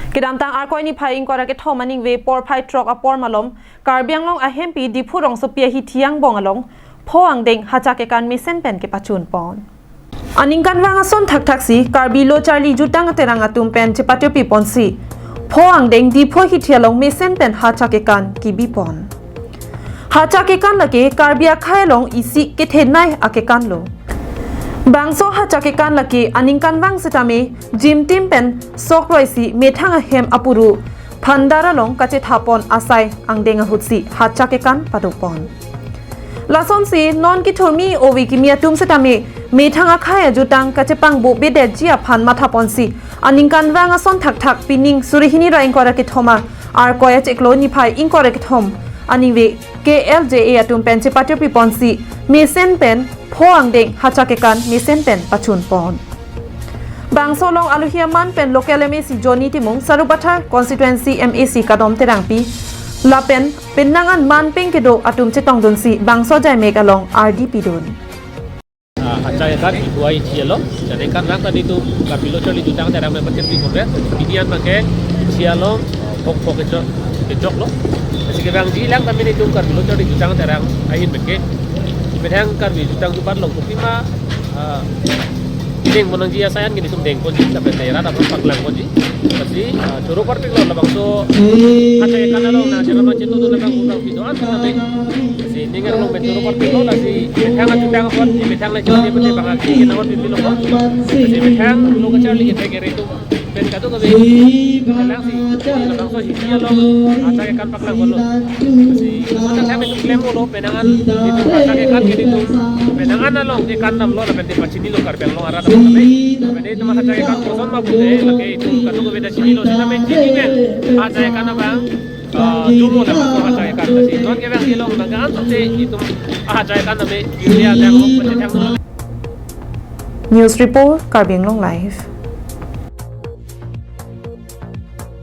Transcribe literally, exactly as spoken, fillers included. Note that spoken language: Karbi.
Kedamtang Arkoi niphai ingkoi ra kethom aningve porphai throk apor malom Karbi Anglong ahempi Diphu rongsopi ahithi angbong along pho angdeng hacha kekan mesen pen kepachun pon. Aningkanvang ason thakthaksi Karbi Lo Charli Jutang Aterang atum pen chepatyopi ponsi pho angdeng Diphu ahithi along mesen pen hacha kekan kebi pon. Hacha kekan lake Karbi akhei along isi kethenei akekan lo. Bangso hacha kekan lake aningkanvang setame jimtim pen sok roisi methang ahem apuru phandar along kachetha pon asai angdeng ahutsi hacha kekan pado pon. Lasonsi non kithurmi ove kimi atum setame methang akhei ajutang kachepangbo bedetji aphan matha ponsi aningkanvang ason thakthak pining suri hini ra ingkoi ra kethom Arkoi achiklo niphai ingkoi ra kethom aningve K L J A atum pen chepatyopi ponsi mesen pen pho angdeng hacha kekan mesen pen pachun pon. Bangso along aluhi aman pen local M A C Johnny Timung, Sarupathar constituency M A C Kadom Terangpi lapen penang an manpeng kedo atum chetongdunsi bangso ajaimek along ardi pidun. Ah, hacha kekan Diphu ahithi along, jadi kan rang tadi tu Karbi Lo Charli Jutang Aterang pen pachun pi kore, pini an pakai hithi along, pok pok kechok, kechok lo. Lasi kevangji lang kami nelitum Karbi Lo Charli Jutang Aterang ahin pakai. Methang Karbi jutang jubat long kopi ma, ah, deng ponangji asai an ke nelitum deng ponji, lapen daira dapat paklang ponji. Lasi, ah, choro parpik lo labangso hacha kekan along nangcherap nangchetongdun labang urang pido an tadi. Lasi ning arlo pen choro parpik lo, lasi methang ajutang apot, methang le choro pete bang aki kena apot pipi lo apot. Lasi methang lo kacharli kethek kere atum pen kadokave. Kelang si, labangso hithi along hacha kekan paklang pon lo. Lasi mata kami tu klem lo, penang an nelitum hacha kekan ke nelitum penang an along kekan damlo lapen te pachini lo Karbi Anglong arat apot kami. Lapen nelitum hacha kekan koson ma pute, lake itum kadokave ta chini lo, sitame chini pen hacha kekan abang, ah, jumo labangso hacha kekan. Lasi non kevangji along nangkan sute itum hacha kekan tame India dang lo pachethang lo. News report, Karbi Anglong Live.